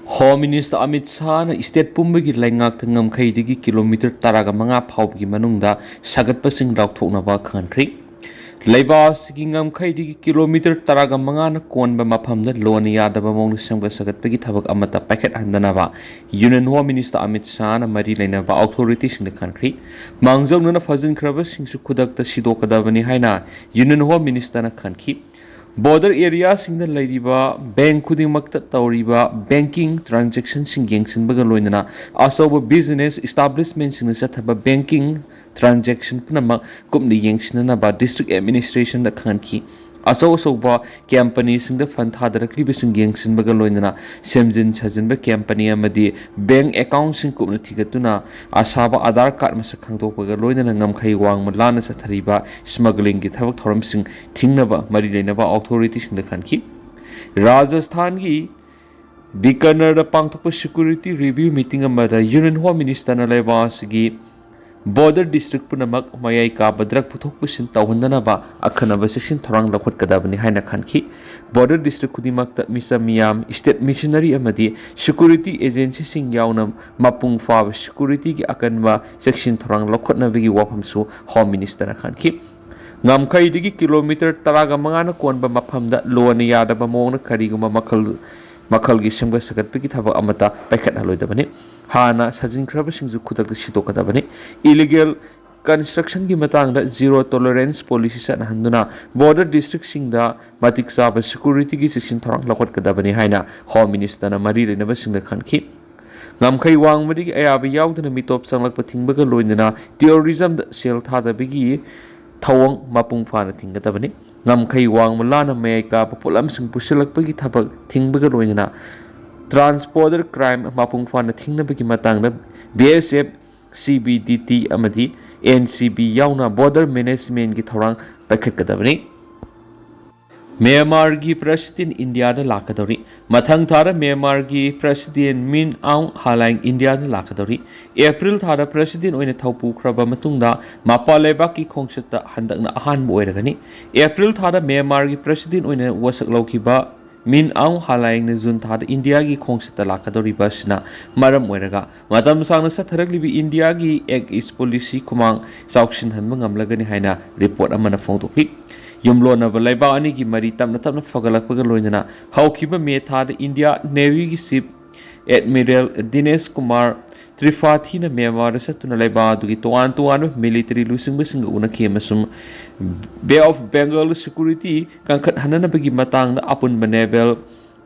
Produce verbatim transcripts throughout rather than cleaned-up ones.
Home Minister Amit Shahꯅ state ꯄꯨꯝꯕꯒꯤ ꯂꯩꯉꯥꯛꯇ ꯉꯝꯈꯩꯗꯒꯤ kilometre ꯇꯔꯥꯒ ꯃꯉꯥ ꯐꯥꯎꯕꯒꯤ ꯃꯅꯨꯡꯗ ꯁꯥꯒꯠꯄꯁꯤꯡ ꯂꯥꯎꯊꯣꯛꯅꯕ ꯈꯪꯍꯟꯈ꯭ꯔꯤ꯫ ꯂꯩꯕꯥꯛ ꯑꯁꯤꯒꯤ ꯉꯝꯈꯩꯗꯒꯤ kilometre ꯇꯔꯥꯒ ꯃꯉꯥꯅ ꯀꯣꯟꯕ ꯃꯐꯝꯗ ꯂꯣꯟꯅ ꯌꯥꯗꯕ ꯃꯑꯣꯡꯗ ꯁꯦꯝꯒꯠ ꯁꯥꯒꯠꯄꯒꯤ ꯊꯕꯛ ꯑꯃꯠꯇ ꯄꯥꯏꯈꯠꯍꯟꯗꯅꯕ Union Home Minister Amit Shahꯅ ꯃꯔꯤ ꯂꯩꯅꯕ authorityꯁꯤꯡꯗ ꯈꯪꯍꯟꯈ꯭ꯔꯤ꯫ ꯃꯥꯡꯖꯧꯅꯅ ꯐꯥꯖꯤꯟꯈ꯭ꯔꯕꯁꯤꯡꯁꯨ ꯈꯨꯗꯛꯇ ꯁꯤꯗꯣꯛꯀꯗꯕꯅꯤ ꯍꯥꯏꯅ Union Home Ministerꯅ ꯈꯪꯍꯟꯈꯤ꯫ Border areaꯁꯤꯡꯗ ꯂꯩꯔꯤꯕ bank ꯈꯨꯗꯤꯡꯃꯛꯇ ꯇꯧꯔꯤꯕ banking transactionꯁꯤꯡ ꯌꯦꯡꯁꯤꯟꯕꯒ ꯂꯣꯏꯅꯅ ꯑꯆꯧꯕ business establishmentꯁꯤꯡꯅ ꯆꯠꯊꯕ banking transaction ꯄꯨꯝꯅꯃꯛ ꯀꯨꯞꯅ ꯌꯦꯡꯁꯤꯟꯅꯅꯕ district administrationꯗ ꯈꯪꯍꯟꯈꯤ꯫ ꯑꯆꯧ ꯑꯆꯧꯕ companyꯁꯤꯡꯗ fund ꯊꯥꯗꯔꯛꯂꯤꯕꯁꯤꯡ ꯌꯦꯡꯁꯤꯟꯕꯒ ꯂꯣꯏꯅꯅ ꯁꯦꯝꯖꯤꯟ ꯁꯥꯖꯤꯟꯕ company ꯑꯃꯗꯤ bank accountꯁꯤꯡ ꯀꯨꯞꯅ ꯊꯤꯒꯠꯇꯨꯅ ꯑꯁꯥꯕ Aadhaar card ꯃꯁꯛ ꯈꯪꯗꯣꯛꯄꯒ ꯂꯣꯏꯅꯅ ꯉꯝꯈꯩ ꯋꯥꯡꯃ ꯂꯥꯟꯅ ꯆꯠꯊꯔꯤꯕ smugglingꯒꯤ ꯊꯕꯛ ꯊꯧꯔꯝꯁꯤꯡ ꯊꯤꯡꯅꯕ ꯃꯔꯤ ꯂꯩꯅꯕ authorityꯁꯤꯡꯗ ꯈꯪꯍꯟꯈꯤ꯫ ꯔꯥꯖꯁꯊꯥꯟꯒꯤ ꯕꯤꯀꯥꯅꯔꯗ ꯄꯥꯡꯊꯣꯛꯄ security review meeting ꯑꯃꯗ Union Home Ministerꯅ ꯂꯩꯕꯥꯛ ꯑꯁꯤꯒꯤ border district ꯄꯨꯝꯅꯃꯛ ꯃꯌꯥꯏ ꯀꯥꯕ drug ꯄꯨꯊꯣꯛ ꯄꯨꯁꯤꯟ ꯇꯧꯍꯟꯗꯅꯕ ꯑꯈꯟꯅꯕ ꯆꯦꯛꯁꯤꯟ ꯊꯧꯔꯥꯡ ꯂꯧꯈꯠꯀꯗꯕꯅꯤ ꯍꯥꯏꯅ ꯈꯪꯍꯟꯈꯤ꯫ Border district ꯈꯨꯗꯤꯡꯃꯛꯇ ꯃꯤꯆꯝ ꯃꯤꯌꯥꯝ, state missionary ꯑꯃꯗꯤ security agencyꯁꯤꯡ ꯌꯥꯎꯅ ꯃꯄꯨꯡ ꯐꯥꯕ securityꯒꯤ ꯑꯀꯟꯕ ꯆꯦꯛꯁꯤꯟ ꯊꯧꯔꯥꯡ ꯂꯧꯈꯠꯅꯕꯒꯤ ꯋꯥꯐꯝꯁꯨ Home Ministerꯅ ꯈꯪꯍꯟꯈꯤ꯫ ꯉꯝꯈꯩꯗꯒꯤ kilometre ꯇꯔꯥꯒ ꯃꯉꯥꯅ ꯀꯣꯟꯕ ꯃꯐꯝꯗ ꯂꯣꯟꯅ ꯌꯥꯗꯕ ꯃꯑꯣꯡꯗ ꯀꯔꯤꯒꯨꯝꯕ ꯃꯈꯜ ꯃꯈꯜꯒꯤ ꯁꯦꯝꯒꯠ ꯁꯥꯒꯠꯄꯒꯤ ꯊꯕꯛ ꯑꯃꯠꯇ ꯄꯥꯏꯈꯠꯍꯜꯂꯣꯏꯗꯕꯅꯤ꯫ ꯍꯥꯟꯅ ꯁꯥꯖꯤꯟꯈ꯭ꯔꯕꯁꯤꯡꯁꯨ ꯈꯨꯗꯛꯇ ꯁꯤꯗꯣꯛꯀꯗꯕꯅꯤ꯫ Illegal constructionꯒꯤ ꯃꯇꯥꯡꯗ zero tolerance policy ꯆꯠꯅꯍꯟꯗꯨꯅ border districtꯁꯤꯡꯗ ꯃꯇꯤꯛ ꯆꯥꯕ securityꯒꯤ ꯆꯦꯛꯁꯤꯟ ꯊꯧꯔꯥꯡ ꯂꯧꯈꯠꯀꯗꯕꯅꯤ ꯍꯥꯏꯅ Home Ministerꯅ ꯃꯔꯤ ꯂꯩꯅꯕꯁꯤꯡꯗ ꯈꯪꯍꯟꯈꯤ꯫ ꯉꯝꯈꯩ ꯋꯥꯡꯃꯗꯒꯤ ꯑꯌꯥꯕ ꯌꯥꯎꯗꯅ ꯃꯤꯇꯣꯞ ꯆꯪꯂꯛꯄ ꯊꯤꯡꯕꯒ ꯂꯣꯏꯅꯅ terrorismꯗ ꯁꯦꯜ ꯊꯥꯗꯕꯒꯤ ꯊꯧꯑꯣꯡ ꯃꯄꯨꯡ ꯐꯥꯅ ꯊꯤꯡꯒꯗꯕꯅꯤ꯫ ꯉꯝꯈꯩ ꯋꯥꯡꯃ ꯂꯥꯟꯅ ꯃꯌꯥꯏ ꯀꯥꯕ ꯄꯣꯠꯂꯝꯁꯤꯡ ꯄꯨꯁꯤꯜꯂꯛꯄꯒꯤ ꯊꯕꯛ ꯊꯤꯡꯕꯒ ꯂꯣꯏꯅꯅ transborder crime ꯃꯄꯨꯡ ꯐꯥꯅ ꯊꯤꯡꯅꯕꯒꯤ ꯃꯇꯥꯡꯗ BSF, CBDT ꯑꯃꯗꯤ NCB ꯌꯥꯎꯅ border managementꯀꯤ ꯊꯧꯔꯥꯡ ꯄꯥꯏꯈꯠꯀꯗꯕꯅꯤ꯫ ꯃ꯭ꯌꯥꯟꯃꯥꯔꯒꯤ President ꯏꯟꯗꯤꯌꯥꯗ ꯂꯥꯛꯀꯗꯧꯔꯤ꯫ ꯃꯊꯪ ꯊꯥꯗ ꯃ꯭ꯌꯥꯟꯃꯥꯔꯒꯤ President Min Aung Hlaing ꯏꯟꯗꯤꯌꯥꯗ ꯂꯥꯛꯀꯗꯧꯔꯤ꯫ ꯑꯦꯄ꯭ꯔꯤꯜ ꯊꯥꯗ President ꯑꯣꯏꯅ ꯊꯧ ꯄꯨꯈ꯭ꯔꯕ ꯃꯇꯨꯡꯗ ꯃꯄꯥꯟ ꯂꯩꯕꯥꯛꯀꯤ ꯈꯣꯡꯆꯠꯇ ꯍꯟꯗꯛꯅ ꯑꯍꯥꯟꯕ ꯑꯣꯏꯔꯒꯅꯤ꯫ ꯑꯦꯄ꯭ꯔꯤꯜ ꯊꯥꯗ ꯃ꯭ꯌꯥꯟꯃꯥꯔꯒꯤ President ꯑꯣꯏꯅ ꯋꯥꯁꯛ ꯂꯧꯈꯤꯕ ꯃꯤꯟ ꯑꯥꯎꯡ ꯍꯂꯥꯏꯡꯅ ꯖꯨꯟ ꯊꯥꯗ ꯏꯟꯗꯤꯌꯥꯒꯤ ꯈꯣꯡꯆꯠꯇ ꯂꯥꯛꯀꯗꯧꯔꯤꯕ ꯑꯁꯤꯅ ꯃꯔꯝ ꯑꯣꯏꯔꯒ ꯃꯇꯝ ꯁꯥꯡꯅ ꯆꯠꯊꯔꯛꯂꯤꯕ ꯏꯟꯗꯤꯌꯥꯒꯤ Act East Policy ꯈꯨꯃꯥꯡ ꯆꯥꯎꯁꯤꯟꯍꯟꯕ ꯉꯝꯂꯒꯅꯤ ꯍꯥꯏꯅ ꯔꯤꯄꯣꯔꯠ ꯑꯃꯅ ꯐꯣꯡꯗꯣꯛꯂꯤ꯫ ꯌꯨꯝꯂꯣꯟꯅꯕ ꯂꯩꯕꯥꯛ ꯑꯅꯤꯒꯤ ꯃꯔꯤ ꯇꯞꯅ ꯇꯞꯅ ꯐꯒꯠꯂꯛꯄꯒ ꯂꯣꯏꯅꯅ ꯍꯧꯈꯤꯕ ꯃꯦ ꯊꯥꯗ ꯏꯟꯗꯤꯌꯥ ꯅꯦꯚꯤꯒꯤ ꯆꯤꯐ ꯑꯦꯗꯃꯤꯔꯦꯜ ꯗꯤꯅꯦꯁ ꯀꯨꯃꯥꯔ ꯇ꯭ꯔꯤꯄꯥꯊꯤꯅ ꯃ꯭ꯌꯥꯟꯃꯥꯔꯗ ꯆꯠꯇꯨꯅ ꯂꯩꯕꯥꯛ ꯑꯗꯨꯒꯤ ꯇꯣꯉꯥꯟ ꯇꯣꯉꯥꯟꯕ ꯃꯤꯂꯤꯇꯔꯤ ꯂꯨꯆꯤꯡꯕꯁꯤꯡꯒ ꯎꯅꯈꯤ ꯑꯃꯁꯨꯡ ꯕꯦ ꯑꯣꯐ ꯕꯦꯡꯒꯜ ꯁꯦꯀ꯭ꯌꯨꯔꯤꯇꯤ ꯀꯟꯈꯠꯍꯟꯅꯅꯕꯒꯤ ꯃꯇꯥꯡꯗ ꯑꯄꯨꯟꯕ ꯅꯦꯚꯦꯜ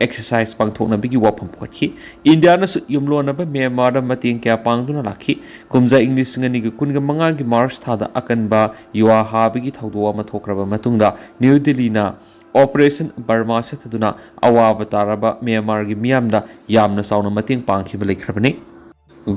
ꯑꯦꯛꯁꯔꯁꯥꯏꯖ ꯄꯥꯡꯊꯣꯛꯅꯕꯒꯤ ꯋꯥꯐꯝ ꯄꯨꯈꯠꯈꯤ꯫ ꯏꯟꯗꯤꯌꯥꯅꯁꯨ ꯌꯨꯝꯂꯣꯟꯅꯕ ꯃ꯭ꯌꯥꯟꯃꯥꯔꯗ ꯃꯇꯦꯡ ꯀꯌꯥ ꯄꯥꯡꯗꯨꯅ ꯂꯥꯛꯈꯤ꯫ ꯀꯨꯝꯖꯥ ꯏꯪ ꯂꯤꯁꯤꯡ ꯑꯅꯤꯒ ꯀꯨꯟꯒ ꯃꯉꯥꯒꯤ ꯃꯥꯔꯆ ꯊꯥꯗ ꯑꯀꯟꯕ ꯌꯨꯍꯥ ꯍꯥꯕꯒꯤ ꯊꯧꯗꯣꯛ ꯑꯃ ꯊꯣꯛꯈ꯭ꯔꯕ ꯃꯇꯨꯡꯗ ꯅ꯭ꯌꯨ ꯗꯤꯜꯂꯤꯅ ꯑꯣꯄꯔꯦꯁꯟ ꯕꯔꯃꯥ ꯆꯠꯊꯗꯨꯅ ꯑꯋꯥꯕ ꯇꯥꯔꯕ ꯃ꯭ꯌꯥꯟꯃꯥꯔꯒꯤ ꯃꯤꯌꯥꯝꯗ ꯌꯥꯝꯅ ꯆꯥꯎꯅ ꯃꯇꯦꯡ ꯄꯥꯡꯈꯤꯕ ꯂꯩꯈ꯭ꯔꯕꯅꯤ꯫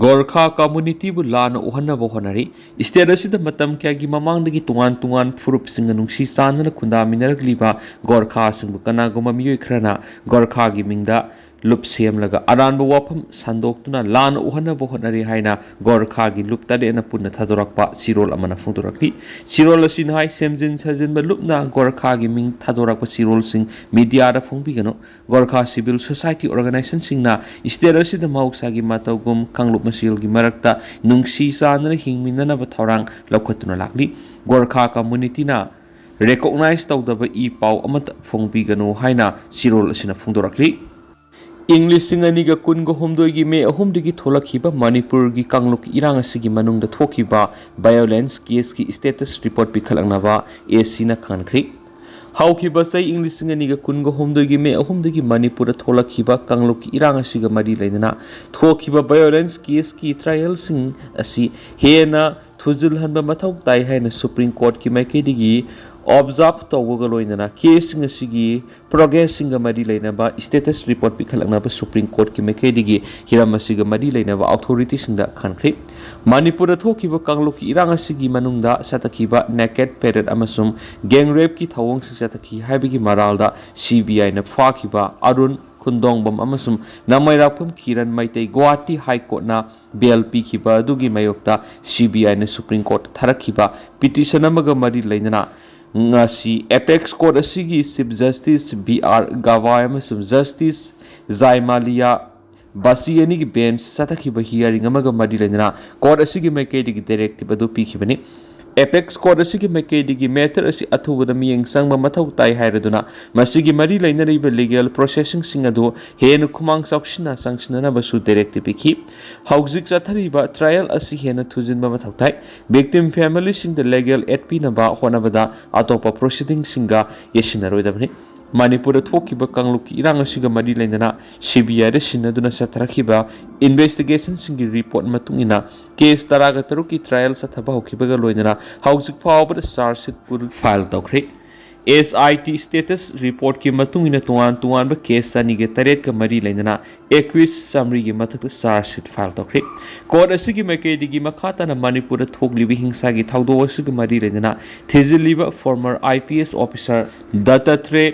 ꯒꯣꯔꯈꯥ ꯀꯝꯃꯨꯅꯤꯇꯤꯕꯨ ꯂꯥꯟꯅ ꯎꯍꯟꯅꯕ ꯍꯣꯠꯅꯔꯤ꯫ ꯁ꯭ꯇꯦꯠ ꯑꯁꯤꯗ ꯃꯇꯝ ꯀꯌꯥꯒꯤ ꯃꯃꯥꯡꯗꯒꯤ ꯇꯣꯉꯥꯟ ꯇꯣꯉꯥꯟ ꯐꯨꯔꯨꯞꯁꯤꯡꯒ ꯅꯨꯡꯁꯤ ꯆꯥꯟꯅꯅ ꯈꯨꯟꯗꯥꯃꯤꯟꯅꯔꯛꯂꯤꯕ ꯒꯣꯔꯈꯥꯁꯤꯡꯕꯨ ꯀꯅꯥꯒꯨꯝꯕ ꯃꯤꯑꯣꯏ ꯈꯔꯅ ꯒꯣꯔꯈꯥꯒꯤ ꯃꯤꯡꯗ ꯂꯨꯞ ꯁꯦꯝꯂꯒ ꯑꯔꯥꯟꯕ ꯋꯥꯐꯝ ꯁꯟꯗꯣꯛꯇꯨꯅ ꯂꯥꯟꯅ ꯎꯍꯟꯅꯕ ꯍꯣꯠꯅꯔꯤ ꯍꯥꯏꯅ ꯒꯣꯔꯈꯥꯒꯤ ꯂꯨꯞ ꯇꯔꯦꯠꯅ ꯄꯨꯟꯅ ꯊꯥꯗꯣꯔꯛꯄ ꯆꯦꯔꯣꯜ ꯑꯃꯅ ꯐꯣꯡꯗꯣꯔꯛꯂꯤ꯫ ꯆꯦꯔꯣꯜ ꯑꯁꯤꯅ ꯍꯥꯏ, ꯁꯦꯝꯖꯤꯟ ꯁꯥꯖꯤꯟꯕ ꯂꯨꯞꯅ ꯒꯣꯔꯈꯥꯒꯤ ꯃꯤꯡ ꯊꯥꯗꯣꯔꯛꯄ ꯆꯦꯔꯣꯜꯁꯤꯡ ꯃꯤꯗꯤꯌꯥꯗ ꯐꯣꯡꯕꯤꯒꯅꯨ꯫ ꯒꯣꯔꯈꯥ ꯁꯤꯚꯤꯜ ꯁꯣꯁꯥꯏꯇꯤ ꯑꯣꯔꯒꯅꯥꯏꯖꯦꯁꯟꯁꯤꯡꯅ ꯁ꯭ꯇꯦꯠ ꯑꯁꯤꯗ ꯃꯍꯧꯁꯥꯒꯤ ꯃꯇꯧꯒꯨꯝ ꯀꯥꯡꯂꯨꯞ ꯃꯁꯦꯜꯒꯤ ꯃꯔꯛꯇ ꯅꯨꯡꯁꯤ ꯆꯥꯟꯅꯅ ꯍꯤꯡꯃꯤꯟꯅꯅꯕ ꯊꯧꯔꯥꯡ ꯂꯧꯈꯠꯇꯨꯅ ꯂꯥꯛꯂꯤ꯫ ꯒꯣꯔꯈꯥ ꯀꯝꯃꯨꯅꯤꯇꯤꯅ ꯔꯦꯀꯣꯛꯅꯥꯏꯖ ꯇꯧꯗꯕ ꯏ ꯄꯥꯎ ꯑꯃꯠꯇ ꯐꯣꯡꯕꯤꯒꯅꯨ ꯍꯥꯏꯅ ꯆꯦꯔꯣꯜ ꯑꯁꯤꯅ ꯐꯣꯡꯗꯣꯔꯛꯂꯤ꯫ ꯏꯪ ꯂꯤꯁꯤꯡ ꯑꯅꯤꯒ ꯀꯨꯟꯒ ꯍꯨꯝꯗꯣꯏꯒꯤ ꯃꯦ ꯑꯍꯨꯝꯗꯒꯤ ꯊꯣꯛꯂꯛꯈꯤꯕ ꯃꯅꯤꯄꯨꯔꯒꯤ ꯀꯥꯡꯂꯨꯞꯀꯤ ꯏꯔꯥꯡ ꯑꯁꯤꯒꯤ ꯃꯅꯨꯡꯗ ꯊꯣꯛꯈꯤꯕ ꯚꯥꯏꯑꯣꯂꯦꯟꯁ ꯀꯦꯁꯀꯤ ꯁ꯭ꯇꯦꯇꯁ ꯔꯤꯄꯣꯔꯠ ꯄꯤꯈꯠꯂꯛꯅꯕ ꯑꯦ ꯁꯤꯅ ꯈꯪꯍꯟꯈ꯭ꯔꯤ꯫ ꯍꯧꯈꯤꯕ ꯆꯍꯤ ꯏꯪ ꯂꯤꯁꯤꯡ ꯑꯅꯤꯒ ꯀꯨꯟꯒ ꯍꯨꯝꯗꯣꯏꯒꯤ ꯃꯦ ꯑꯍꯨꯝꯗꯒꯤ ꯃꯅꯤꯄꯨꯔꯗ ꯊꯣꯛꯂꯛꯈꯤꯕ ꯀꯥꯡꯂꯨꯞꯀꯤ ꯏꯔꯥꯡ ꯑꯁꯤꯒ ꯃꯔꯤ ꯂꯩꯅꯅ ꯊꯣꯛꯈꯤꯕ ꯚꯥꯏꯑꯣꯂꯦꯟꯁ ꯀꯦꯁꯀꯤ ꯇ꯭ꯔꯥꯏꯌꯦꯜꯁꯤꯡ ꯑꯁꯤ ꯍꯦꯟꯅ ꯊꯨꯖꯤꯜꯍꯟꯕ ꯃꯊꯧ ꯇꯥꯏ ꯍꯥꯏꯅ ꯁꯨꯄ꯭ꯔꯤꯝ ꯀꯣꯔꯠꯀꯤ ꯃꯥꯏꯀꯩꯗꯒꯤ ꯑꯣꯕꯖꯥꯔꯚ ꯇꯧꯕꯒ ꯂꯣꯏꯅꯅ ꯀꯦꯁꯁꯤꯡ ꯑꯁꯤꯒꯤ ꯄ꯭ꯔꯣꯒ꯭ꯔꯦꯁꯁꯤꯡꯒ ꯃꯔꯤ ꯂꯩꯅꯕ ꯁ꯭ꯇꯦꯇꯁ ꯔꯤꯄꯣꯔꯠ ꯄꯤꯈꯠꯂꯛꯅꯕ ꯁꯨꯄ꯭ꯔꯤꯝ ꯀꯣꯔꯠꯀꯤ ꯃꯥꯏꯀꯩꯗꯒꯤ ꯍꯤꯔꯝ ꯑꯁꯤꯒ ꯃꯔꯤ ꯂꯩꯅꯕ ꯑꯣꯊꯣꯔꯤꯇꯤꯁꯤꯡꯗ ꯈꯟꯈ꯭ꯔꯤ꯫ ꯃꯅꯤꯄꯨꯔꯗ ꯊꯣꯛꯈꯤꯕ ꯀꯥꯡꯂꯨꯞꯀꯤ ꯏꯔꯥꯡ ꯑꯁꯤꯒꯤ ꯃꯅꯨꯡꯗ ꯆꯠꯊꯈꯤꯕ ꯅꯦꯀꯦꯠ ꯄꯦꯔꯦꯗ ꯑꯃꯁꯨꯡ ꯒꯦꯡ ꯔꯦꯞꯀꯤ ꯊꯧꯑꯣꯡꯁꯤꯡ ꯆꯠꯊꯈꯤ ꯍꯥꯏꯕꯒꯤ ꯃꯔꯥꯜꯗ ꯁꯤ ꯕꯤ ꯑꯥꯏꯅ ꯐꯥꯈꯤꯕ ꯑꯔꯨꯟ ꯈꯨꯟꯗꯣꯡꯕꯝ ꯑꯃꯁꯨꯡ ꯅꯃꯩꯔꯥꯛꯄꯝ ꯀꯤꯔꯟ ꯃꯩꯇꯩ ꯒꯨꯋꯥꯍꯥꯇꯤ ꯍꯥꯏ ꯀꯣꯔꯠꯅ ꯕꯦꯜ ꯄꯤꯈꯤꯕ ꯑꯗꯨꯒꯤ ꯃꯥꯌꯣꯛꯇ ꯁꯤ ꯕꯤ ꯑꯥꯏꯅ ꯁꯨꯄ꯭ꯔꯤꯝ ꯀꯣꯔꯠꯇ ꯊꯥꯔꯛꯈꯤꯕ ꯄꯤꯇꯤꯁꯟ ꯑꯃꯒ ꯃꯔꯤ ꯂꯩꯅꯅ ꯉꯁꯤ ꯑꯦꯄꯦꯛꯁ ꯀꯣꯔꯠ ꯑꯁꯤꯒꯤ ꯆꯤꯐ ꯖꯁꯇꯤꯁ ꯕꯤ ꯑꯥꯔ ꯒꯕꯥꯏ ꯑꯃꯁꯨꯡ ꯖꯁꯇꯤꯁ ꯖꯥꯏꯃꯥꯂꯤꯌꯥ ꯕꯥꯁꯤ ꯑꯅꯤꯒꯤ ꯕꯦꯟꯆ ꯆꯠꯊꯈꯤꯕ ꯍꯤꯌꯥꯔꯤꯡ ꯑꯃꯒ ꯃꯔꯤ ꯂꯩꯅꯅ ꯀꯣꯔꯠ ꯑꯁꯤꯒꯤ ꯃꯥꯏꯀꯩꯗꯒꯤ ꯗꯥꯏꯔꯦꯛꯇꯤꯞ ꯑꯗꯨ ꯄꯤꯈꯤꯕꯅꯤ꯫ ꯑꯦꯄꯦꯛꯁ ꯀꯣꯔꯠ ꯑꯁꯤꯒꯤ ꯃꯥꯏꯀꯩꯗꯒꯤ ꯃꯦꯇꯔ ꯑꯁꯤ ꯑꯊꯨꯕꯗ ꯃꯤꯠꯌꯦꯡ ꯆꯪꯕ ꯃꯊꯧ ꯇꯥꯏ ꯍꯥꯏꯔꯗꯨꯅ ꯃꯁꯤꯒꯤ ꯃꯔꯤ ꯂꯩꯅꯔꯤꯕ ꯂꯤꯒꯦꯜ ꯄ꯭ꯔꯣꯁꯦꯁꯁꯤꯡ ꯑꯗꯨ ꯍꯦꯟꯅ ꯈꯨꯃꯥꯡ ꯆꯥꯎꯁꯤꯟꯅ ꯆꯪꯁꯤꯟꯅꯅꯕꯁꯨ ꯗꯥꯏꯔꯦꯛꯇꯤꯞ ꯄꯤꯈꯤ꯫ ꯍꯧꯖꯤꯛ ꯆꯠꯊꯔꯤꯕ ꯇ꯭ꯔꯥꯌꯦꯜ ꯑꯁꯤ ꯍꯦꯟꯅ ꯊꯨꯖꯤꯟꯕ ꯃꯊꯧ ꯇꯥꯏ꯫ ꯚꯤꯛꯇꯤꯝ ꯐꯦꯃꯤꯂꯤꯁꯤꯡꯗ ꯂꯤꯒꯦꯜ ꯑꯦꯗ ꯄꯤꯅꯕ ꯍꯣꯠꯅꯕꯗ ꯑꯇꯣꯞꯄ ꯄ꯭ꯔꯣꯁꯤꯗꯤꯡꯁꯤꯡꯒ ꯌꯦꯠꯁꯤꯟꯅꯔꯣꯏꯗꯕꯅꯤ꯫ ꯃꯅꯤꯄꯨꯔꯗ ꯊꯣꯛꯈꯤꯕ ꯀꯥꯡꯂꯨꯞꯀꯤ ꯏꯔꯥꯡ ꯑꯁꯤꯒ ꯃꯔꯤ ꯂꯩꯅꯅ ꯁꯤ ꯕꯤ ꯑꯥꯏꯗ ꯁꯤꯟꯅꯗꯨꯅ ꯆꯠꯊꯔꯛꯈꯤꯕ ꯏꯟꯚꯦꯁꯇꯤꯒꯦꯁꯟꯁꯤꯡꯒꯤ ꯔꯤꯄꯣꯔꯠ ꯃꯇꯨꯡ ꯏꯟꯅ ꯀꯦꯁ ꯇꯔꯥꯒ ꯇꯔꯨꯛꯀꯤ ꯇ꯭ꯔꯥꯌꯦꯜ ꯆꯠꯊꯕ ꯍꯧꯈꯤꯕꯒ ꯂꯣꯏꯅꯅ ꯍꯧꯖꯤꯛ ꯐꯥꯎꯕꯗ ꯆꯥꯔꯖ ꯁꯤꯠ ꯐꯨꯜ ꯐꯥꯏꯜ ꯇꯧꯈ꯭ꯔꯦ꯫ ꯑꯦꯁ ꯑꯥꯏ ꯇꯤ ꯁ꯭ꯇꯦꯇꯁ ꯔꯤꯄꯣꯔꯠꯀꯤ ꯃꯇꯨꯡ ꯏꯟꯅ ꯇꯣꯉꯥꯟ ꯇꯣꯉꯥꯟꯕ ꯀꯦꯁ ꯆꯅꯤꯒ ꯇꯔꯦꯠꯀ ꯃꯔꯤ ꯂꯩꯅꯅ ꯑꯦꯀ꯭ꯌꯨꯁ ꯆꯥꯃꯔꯤꯒꯤ ꯃꯊꯛꯇ ꯆꯥꯔꯖ ꯁꯤꯠ ꯐꯥꯏꯜ ꯇꯧꯈ꯭ꯔꯦ꯫ ꯀꯣꯔꯠ ꯑꯁꯤꯒꯤ ꯃꯥꯏꯀꯩꯗꯒꯤ ꯃꯈꯥ ꯇꯥꯅ ꯃꯅꯤꯄꯨꯔꯗ ꯊꯣꯛꯂꯤꯕ ꯍꯤꯡꯁꯥꯒꯤ ꯊꯧꯗꯣꯛ ꯑꯁꯤꯒ ꯃꯔꯤ ꯂꯩꯅꯅ ꯊꯤꯖꯤꯜꯂꯤꯕ ꯐꯣꯔꯃꯔ ꯑꯥꯏ ꯄꯤ ꯑꯦꯁ ꯑꯣꯐꯤꯁꯔ ꯗꯠꯇꯥꯇ꯭ꯔꯦ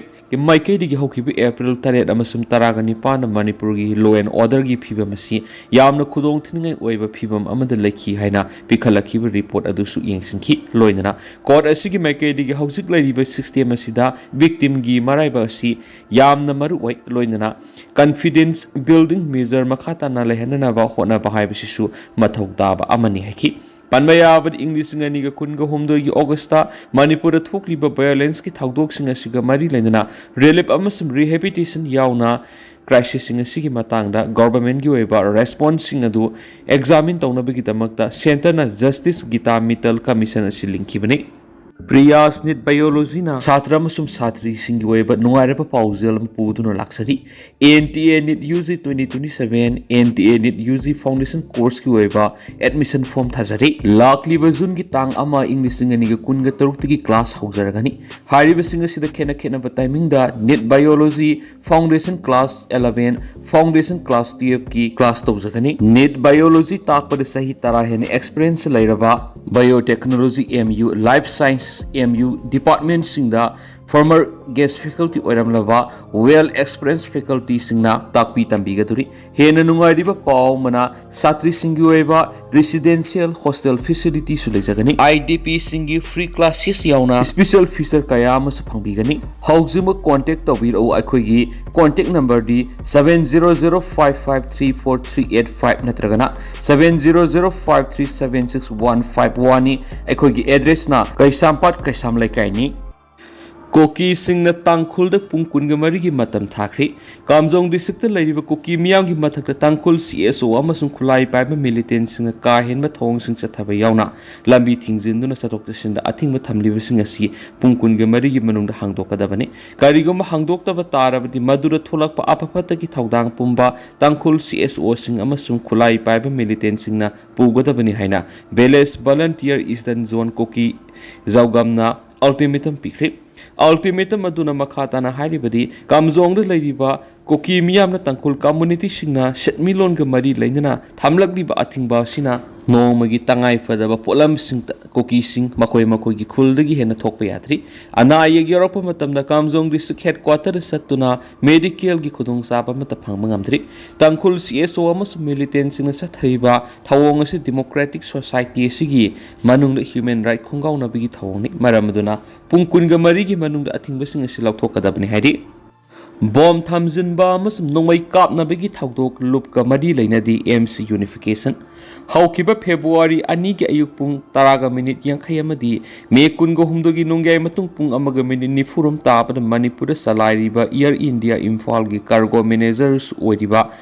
ꯃꯥꯏꯀꯩꯗꯒꯤ ꯍꯧꯈꯤꯕ ꯑꯦꯄ꯭ꯔꯤꯜ ꯇꯔꯦꯠ ꯑꯃꯁꯨꯡ ꯇꯔꯥꯒ ꯅꯤꯄꯥꯟꯗ ꯃꯅꯤꯄꯨꯔꯒꯤ ꯂꯣ ꯑꯦꯟ ꯑꯣꯔꯗꯔꯒꯤ ꯐꯤꯕꯝ ꯑꯁꯤ ꯌꯥꯝꯅ ꯈꯨꯗꯣꯡꯊꯤꯅꯤꯡꯉꯥꯏ ꯑꯣꯏꯕ ꯐꯤꯕꯝ ꯑꯃꯗ ꯂꯩꯈꯤ ꯍꯥꯏꯅ ꯄꯤꯈꯠꯂꯛꯈꯤꯕ ꯔꯤꯄꯣꯔꯠ ꯑꯗꯨꯁꯨ ꯌꯦꯡꯁꯤꯟꯈꯤ꯫ ꯂꯣꯏꯅꯅ ꯀꯣꯔꯠ ꯑꯁꯤꯒꯤ ꯃꯥꯏꯀꯩꯗꯒꯤ ꯍꯧꯖꯤꯛ ꯂꯩꯔꯤꯕ ꯁꯤꯁꯇꯦꯝ ꯑꯁꯤꯗ ꯚꯤꯛꯇꯤꯝꯒꯤ ꯃꯔꯥꯏꯕꯛ ꯑꯁꯤ ꯌꯥꯝꯅ ꯃꯔꯨ ꯑꯣꯏ꯫ ꯂꯣꯏꯅꯅ ꯀꯟꯐꯤꯗꯦꯟꯁ ꯕꯤꯜꯗꯤꯡ ꯃꯦꯖꯔ ꯃꯈꯥ ꯇꯥꯅ ꯂꯩꯍꯟꯅꯅꯕ ꯍꯣꯠꯅꯕ ꯍꯥꯏꯕꯁꯤꯁꯨ ꯃꯊꯧ ꯇꯥꯕ ꯑꯃꯅꯤ ꯍꯥꯏꯈꯤ꯫ ꯄꯟꯕ ꯌꯥꯕꯗꯤ, ꯏꯪ ꯂꯤꯁꯤꯡ ꯑꯅꯤꯒ ꯀꯨꯟꯒ ꯍꯨꯝꯗꯣꯏꯒꯤ ꯑꯣꯒꯁꯇ ꯃꯅꯤꯄꯨꯔꯗ ꯊꯣꯛꯂꯤꯕ ꯚꯥꯏꯑꯣꯂꯦꯟꯁꯀꯤ ꯊꯧꯗꯣꯛꯁꯤꯡ ꯑꯁꯤꯒ ꯃꯔꯤ ꯂꯩꯅꯅ ꯔꯤꯂꯤꯐ ꯑꯃꯁꯨꯡ ꯔꯤꯍꯦꯕꯤꯂꯤꯇꯦꯁꯟ ꯌꯥꯎꯅ ꯀ꯭ꯔꯥꯏꯁꯤꯁꯁꯤꯡ ꯑꯁꯤꯒꯤ ꯃꯇꯥꯡꯗ ꯒꯣꯚꯔꯟꯃꯦꯟꯠꯀꯤ ꯑꯣꯏꯕ ꯔꯦꯁꯄꯣꯟꯁꯁꯤꯡ ꯑꯗꯨ ꯑꯦꯛꯖꯥꯃꯤꯟ ꯇꯧꯅꯕꯒꯤꯗꯃꯛꯇ ꯁꯦꯟꯇꯔꯅ ꯖꯁꯇꯤꯁ ꯒꯤꯇꯥ ꯃꯤꯇꯜ ꯀꯃꯤꯁꯟ ꯑꯁꯤ ꯂꯤꯡꯈꯤꯕꯅꯤ꯫ ꯄ꯭ꯔꯤꯌꯥꯁ ꯅꯤꯠ ꯕꯥꯏꯑꯣꯂꯣꯖꯤꯅ ꯁꯥꯇ꯭ꯔ ꯑꯃꯁꯨꯡ ꯁꯥꯇ꯭ꯔꯤꯁꯤꯡꯒꯤ ꯑꯣꯏꯕ ꯅꯨꯡꯉꯥꯏꯔꯕ ꯄꯥꯎꯖꯦꯜ ꯑꯃ ꯄꯨꯗꯨꯅ ꯂꯥꯛꯆꯔꯤ꯫ N T A NEET U G twenty twenty seven, N T A NEET U G foundation ꯀꯣꯔꯁꯀꯤ ꯑꯣꯏꯕ ꯑꯦꯗꯃꯤꯁꯟ ꯐꯣꯔꯝ ꯊꯥꯖꯔꯤ꯫ ꯂꯥꯛꯂꯤꯕ ꯖꯨꯟꯒꯤ ꯇꯥꯡ ꯑꯃ, ꯏꯪ ꯂꯤꯁꯤꯡ ꯑꯅꯤꯒ ꯀꯨꯟꯒ ꯇꯔꯨꯛꯇꯒꯤ ꯀ꯭ꯂꯥꯁ ꯍꯧꯖꯔꯒꯅꯤ꯫ ꯍꯥꯏꯔꯤꯕꯁꯤꯡ ꯑꯁꯤꯗ ꯈꯦꯠꯅ ꯈꯦꯠꯅꯕ ꯇꯥꯏꯃꯤꯡꯗ NEET biology foundation class eleven, foundation class twelve ꯀꯤ ꯀ꯭ꯂꯥꯁ ꯇꯧꯖꯒꯅꯤ꯫ ꯅꯤꯠ ꯕꯥꯏꯑꯣꯂꯣꯖꯤ ꯇꯥꯛꯄꯗ ꯆꯍꯤ ꯇꯔꯥ ꯍꯦꯟꯅ ꯑꯦꯛꯁꯄꯤꯔꯤꯌꯦꯟꯁ ꯂꯩꯔꯕ biotechnology M U, life science M U ꯗꯤꯄꯥꯔꯠꯃꯦꯟꯠꯁꯤꯡꯗ former guest faculty ꯑꯣꯏꯔꯝꯂꯕ well experienced facultyꯁꯤꯡꯅ ꯇꯥꯛꯄꯤ ꯇꯝꯕꯤꯒꯗꯧꯔꯤ꯫ ꯍꯦꯟꯅ ꯅꯨꯡꯉꯥꯏꯔꯤꯕ ꯄꯥꯎ ꯑꯃꯅ, ꯁꯥꯇ꯭ꯔꯤꯁꯤꯡꯒꯤ ꯑꯣꯏꯕ residential hostel facilityꯁꯨ ꯂꯩꯖꯒꯅꯤ꯫ IDPꯁꯤꯡꯒꯤ free classes ꯌꯥꯎꯅ special feature ꯀꯌꯥ ꯑꯃꯁꯨ ꯐꯪꯕꯤꯒꯅꯤ꯫ ꯍꯧꯖꯤꯛꯃꯛ contact ꯇꯧꯕꯤꯔꯛꯎ꯫ ꯑꯩꯈꯣꯏꯒꯤ contact numberꯗꯤ seven zero zero five five three four three eight five ꯅꯠꯇ꯭ꯔꯒꯅ seven zero zero five three seven six one five oneꯅꯤ꯫ ꯑꯩꯈꯣꯏꯒꯤ addressꯅ ꯀꯩꯁꯥꯝꯄꯥꯠ ꯀꯩꯁꯥꯝ ꯂꯩꯀꯥꯏꯅꯤ꯫ ꯀꯨꯀꯤꯁꯤꯡꯅ ꯇꯥꯡꯈꯨꯜꯗ ꯄꯨꯡ ꯀꯨꯟꯒ ꯃꯔꯤꯒꯤ ꯃꯇꯝ ꯊꯥꯈ꯭ꯔꯤ꯫ ꯀꯥꯝꯖꯣꯡ districtꯇ ꯂꯩꯔꯤꯕ ꯀꯨꯀꯤ ꯃꯤꯌꯥꯝꯒꯤ ꯃꯊꯛꯇ ꯇꯥꯡꯈꯨꯜ CSO ꯑꯃꯁꯨꯡ ꯈꯨꯠꯂꯥꯏ ꯄꯥꯏꯕ militantꯁꯤꯡꯅ ꯀꯥ ꯍꯦꯟꯕ ꯊꯧꯑꯣꯡꯁꯤꯡ ꯆꯠꯊꯕ ꯌꯥꯎꯅ ꯂꯝꯕꯤ ꯊꯤꯡꯖꯤꯟꯗꯨꯅ ꯆꯠꯊꯣꯛ ꯆꯠꯁꯤꯟꯗ ꯑꯊꯤꯡꯕ ꯊꯝꯂꯤꯕꯁꯤꯡ ꯑꯁꯤ ꯄꯨꯡ ꯀꯨꯟꯒ ꯃꯔꯤꯒꯤ ꯃꯅꯨꯡꯗ ꯍꯥꯡꯗꯣꯛꯀꯗꯕꯅꯤ꯫ ꯀꯔꯤꯒꯨꯝꯕ ꯍꯥꯡꯗꯣꯛꯇꯕ ꯇꯥꯔꯕꯗꯤ ꯃꯗꯨꯗ ꯊꯣꯛꯂꯛꯄ ꯑꯐ ꯐꯠꯇꯒꯤ ꯊꯧꯗꯥꯡ ꯄꯨꯝꯕ ꯇꯥꯡꯈꯨꯜ CSOꯁꯤꯡ ꯑꯃꯁꯨꯡ ꯈꯨꯠꯂꯥꯏ ꯄꯥꯏꯕ militantꯁꯤꯡꯅ ꯄꯨꯒꯗꯕꯅꯤ ꯍꯥꯏꯅ Village Volunteer Eastern Zone ꯀꯨꯀꯤ ꯖꯥꯎꯒꯝꯅ ultimatum ꯄꯤꯈ꯭ꯔꯤ꯫ Ultimatum ꯑꯗꯨꯅ ꯃꯈꯥ ꯇꯥꯅ ꯍꯥꯏꯔꯤꯕꯗꯤ, ꯀꯥꯝꯖꯣꯡꯗ ꯂꯩꯔꯤꯕ ꯀꯨꯀꯤ ꯃꯤꯌꯥꯝꯅ ꯇꯥꯡꯈꯨꯜ communityꯁꯤꯡꯅ ꯁꯦꯟꯃꯤꯠꯂꯣꯟꯒ ꯃꯔꯤ ꯂꯩꯅꯅ ꯊꯝꯂꯛꯂꯤꯕ ꯑꯊꯤꯡꯕ ꯑꯁꯤꯅ ꯅꯣꯡꯃꯒꯤ ꯇꯉꯥꯏ ꯐꯗꯕ ꯄꯣꯠꯂꯝꯁꯤꯡ ꯀꯨꯀꯤꯁꯤꯡ ꯃꯈꯣꯏ ꯃꯈꯣꯏꯒꯤ ꯈꯨꯜꯗꯒꯤ ꯍꯦꯟꯅ ꯊꯣꯛꯄ ꯌꯥꯗ꯭ꯔꯤ꯫ ꯑꯅꯥ ꯑꯌꯦꯛ ꯌꯥꯎꯔꯛꯄ ꯃꯇꯝꯗ ꯀꯥꯝꯖꯣꯡ district headquarterꯗ ꯆꯠꯇꯨꯅ medicalꯒꯤ ꯈꯨꯗꯣꯡꯆꯥꯕ ꯑꯃꯠꯇ ꯐꯪꯕ ꯉꯝꯗ꯭ꯔꯤ꯫ ꯇꯥꯡꯈꯨꯜ CSO ꯑꯃꯁꯨꯡ militantꯁꯤꯡꯅ ꯆꯠꯊꯔꯤꯕ ꯊꯧꯑꯣꯡ ꯑꯁꯤ democratic society ꯑꯁꯤꯒꯤ ꯃꯅꯨꯡꯗ human right ꯈꯣꯡꯒꯥꯎꯅꯕꯒꯤ ꯊꯧꯑꯣꯡꯅꯤ꯫ ꯃꯔꯝ ꯑꯗꯨꯅ ꯄꯨꯡ ꯀꯨꯟꯒ ꯃꯔꯤꯒꯤ ꯃꯅꯨꯡꯗ ꯑꯊꯤꯡꯕꯁꯤꯡ ꯑꯁꯤ ꯂꯧꯊꯣꯛꯀꯗꯕꯅꯤ ꯍꯥꯏꯔꯤ꯫ ꯕꯣꯝ ꯊꯝꯖꯤꯟꯕ ꯑꯃꯁꯨꯡ ꯅꯣꯡꯃꯩ ꯀꯥꯞꯅꯕꯒꯤ ꯊꯧꯗꯣꯛ ꯂꯨꯞꯀ ꯃꯔꯤ ꯂꯩꯅꯗꯦ, AMC unification꯫ ꯍꯧꯈꯤꯕ February ꯑꯅꯤꯒꯤ ꯑꯌꯨꯛ ꯄꯨꯡ ꯇꯔꯥꯒ ꯃꯤꯅꯤꯠ ꯌꯥꯡꯈꯩ ꯑꯃꯗꯤ May ꯀꯨꯟꯒ ꯍꯨꯝꯗꯣꯏꯒꯤ ꯅꯣꯡꯌꯥꯏ ꯃꯇꯨꯡ ꯄꯨꯡ ꯑꯃꯒ ꯃꯤꯅꯤꯠ ꯅꯤꯐꯨꯔꯣꯝ ꯇꯥꯕꯗ ꯃꯅꯤꯄꯨꯔꯗ ꯆꯂꯥꯏꯔꯤꯕ Air India ꯏꯝꯐꯥꯜꯒꯤ cargo managers ꯑꯣꯏꯔꯤꯕ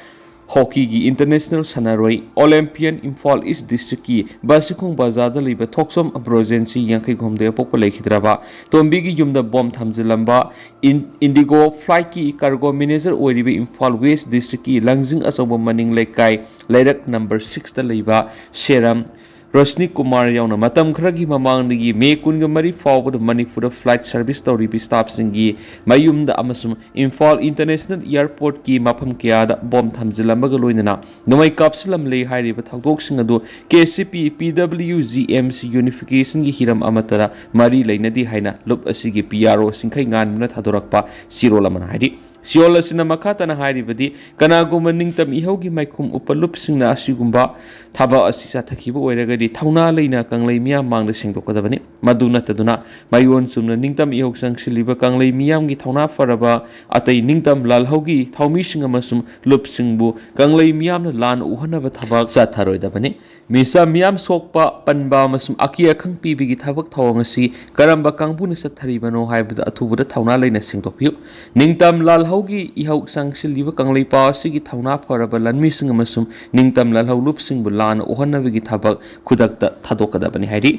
ꯍꯣꯀꯤꯒꯤ international ꯁꯥꯟꯅꯔꯣꯏ, Olympian ꯏꯝꯐꯥꯜ East districtꯀꯤ ꯕꯥꯁꯤꯈꯣꯡ ꯕꯖꯥꯔꯗ ꯂꯩꯕ ꯊꯣꯛꯆꯣꯝ ꯑꯕ꯭ꯔꯣꯖꯦꯟꯁꯤ ꯌꯥꯡꯈꯩ ꯍꯨꯝꯗꯣꯏ ꯑꯄꯣꯛꯄ ꯂꯩꯈꯤꯗ꯭ꯔꯕ ꯇꯣꯝꯕꯤꯒꯤ ꯌꯨꯝꯗ ꯕꯣꯝ ꯊꯝꯖꯤꯜꯂꯝꯕ ꯏꯟ-, Indigo flightꯀꯤ cargo manager ꯑꯣꯏꯔꯤꯕ ꯏꯝꯐꯥꯜ West districtꯀꯤ ꯂꯪꯖꯤꯡ ꯑꯆꯧꯕ ꯃꯅꯤꯡ ꯂꯩꯀꯥꯏ ꯂꯩꯔꯛ number sixꯇ ꯂꯩꯕ ꯁꯦꯔꯝ ꯔꯣꯁꯅꯤ ꯀꯨꯃꯥꯔ ꯌꯥꯎꯅ ꯃꯇꯝ ꯈꯔꯒꯤ ꯃꯃꯥꯡꯗꯒꯤ ꯃꯦ ꯀꯨꯟꯒ ꯃꯔꯤ ꯐꯥꯎꯕꯗ ꯃꯅꯤꯄꯨꯔꯗ flight service ꯇꯧꯔꯤꯕ staffꯁꯤꯡꯒꯤ ꯃꯌꯨꯝꯗ ꯑꯃꯁꯨꯡ ꯏꯝꯐꯥꯜ International Airportꯀꯤ ꯃꯐꯝ ꯀꯌꯥꯗ ꯕꯣꯝ ꯊꯝꯖꯤꯜꯂꯝꯕꯒ ꯂꯣꯏꯅꯅ ꯅꯣꯡꯃꯩ ꯀꯥꯞꯁꯤꯜꯂꯝꯂꯦ ꯍꯥꯏꯔꯤꯕ ꯊꯧꯗꯣꯛꯁꯤꯡ ꯑꯗꯨ KCP PWGMC unificationꯒꯤ ꯍꯤꯔꯝ ꯑꯃꯠꯇꯗ ꯃꯔꯤ ꯂꯩꯅꯗꯦ ꯍꯥꯏꯅ ꯂꯨꯞ ꯑꯁꯤꯒꯤ PRO ꯁꯤꯡꯈꯩ ꯉꯥꯟꯕꯅ ꯊꯥꯗꯣꯔꯛꯄ ꯆꯦꯔꯣꯜ ꯑꯃꯅ ꯍꯥꯏꯔꯤ꯫ ꯆꯦꯔꯣꯜ ꯑꯁꯤꯅ ꯃꯈꯥ ꯇꯥꯅ ꯍꯥꯏꯔꯤꯕꯗꯤ, ꯀꯅꯥꯒꯨꯝꯕ ꯅꯤꯡꯇꯝ ꯏꯍꯧꯒꯤ ꯃꯥꯏꯈꯨꯝ ꯎꯞꯄ ꯂꯨꯞꯁꯤꯡꯅ ꯑꯁꯤꯒꯨꯝꯕ ꯊꯕꯛ ꯑꯁꯤ ꯆꯠꯊꯈꯤꯕ ꯑꯣꯏꯔꯒꯗꯤ ꯊꯧꯅꯥ ꯂꯩꯅ ꯀꯪꯂꯩ ꯃꯤꯌꯥꯝ ꯃꯥꯡꯗ ꯁꯦꯡꯗꯣꯛꯀꯗꯕꯅꯤ꯫ ꯃꯗꯨ ꯅꯠꯇꯗꯨꯅ ꯃꯌꯣꯟ ꯆꯨꯝꯅ ꯅꯤꯡꯇꯝ ꯏꯍꯧ ꯆꯪꯁꯤꯜꯂꯤꯕ ꯀꯪꯂꯩ ꯃꯤꯌꯥꯝꯒꯤ ꯊꯧꯅꯥ ꯐꯔꯕ ꯑꯇꯩ ꯅꯤꯡꯇꯝ ꯂꯥꯜꯍꯧꯒꯤ ꯊꯧꯃꯤꯁꯤꯡ ꯑꯃꯁꯨꯡ ꯂꯨꯞꯁꯤꯡꯕꯨ ꯀꯪꯂꯩ ꯃꯤꯌꯥꯝꯅ ꯂꯥꯟꯅ ꯎꯍꯟꯅꯕ ꯊꯕꯛ ꯆꯠꯊꯔꯣꯏꯗꯕꯅꯤ꯫ ꯃꯤꯁꯥ ꯃꯤꯌꯥꯝ ꯁꯣꯛꯄ, ꯄꯟꯕ ꯑꯃꯁꯨꯡ ꯑꯀꯤ ꯑꯈꯪ ꯄꯤꯕꯒꯤ ꯊꯕꯛ ꯊꯧꯑꯣꯡ ꯑꯁꯤ ꯀꯔꯝꯕ ꯀꯥꯡꯕꯨꯅ ꯆꯠꯊꯔꯤꯕꯅꯣ ꯍꯥꯏꯕꯗꯨ ꯑꯊꯨꯕꯗ ꯊꯧꯅꯥ ꯂꯩꯅ ꯁꯦꯡꯗꯣꯛꯄꯤꯌꯨ꯫ ꯅꯤꯡꯇꯝ ꯂꯥꯜꯍꯧꯒꯤ ꯏꯍꯧ ꯆꯪꯁꯤꯜꯂꯤꯕ ꯀꯪꯂꯩꯄꯥꯛ ꯑꯁꯤꯒꯤ ꯊꯧꯅꯥ ꯐꯔꯕ ꯂꯥꯟꯃꯤꯁꯤꯡ ꯑꯃꯁꯨꯡ ꯅꯤꯡꯇꯝ ꯂꯥꯜꯍꯧ ꯂꯨꯞꯁꯤꯡꯕꯨ ꯂꯥꯟꯅ ꯎꯍꯟꯅꯕꯒꯤ ꯊꯕꯛ ꯈꯨꯗꯛꯇ ꯊꯥꯗꯣꯛꯀꯗꯕꯅꯤ ꯍꯥꯏꯔꯤ꯫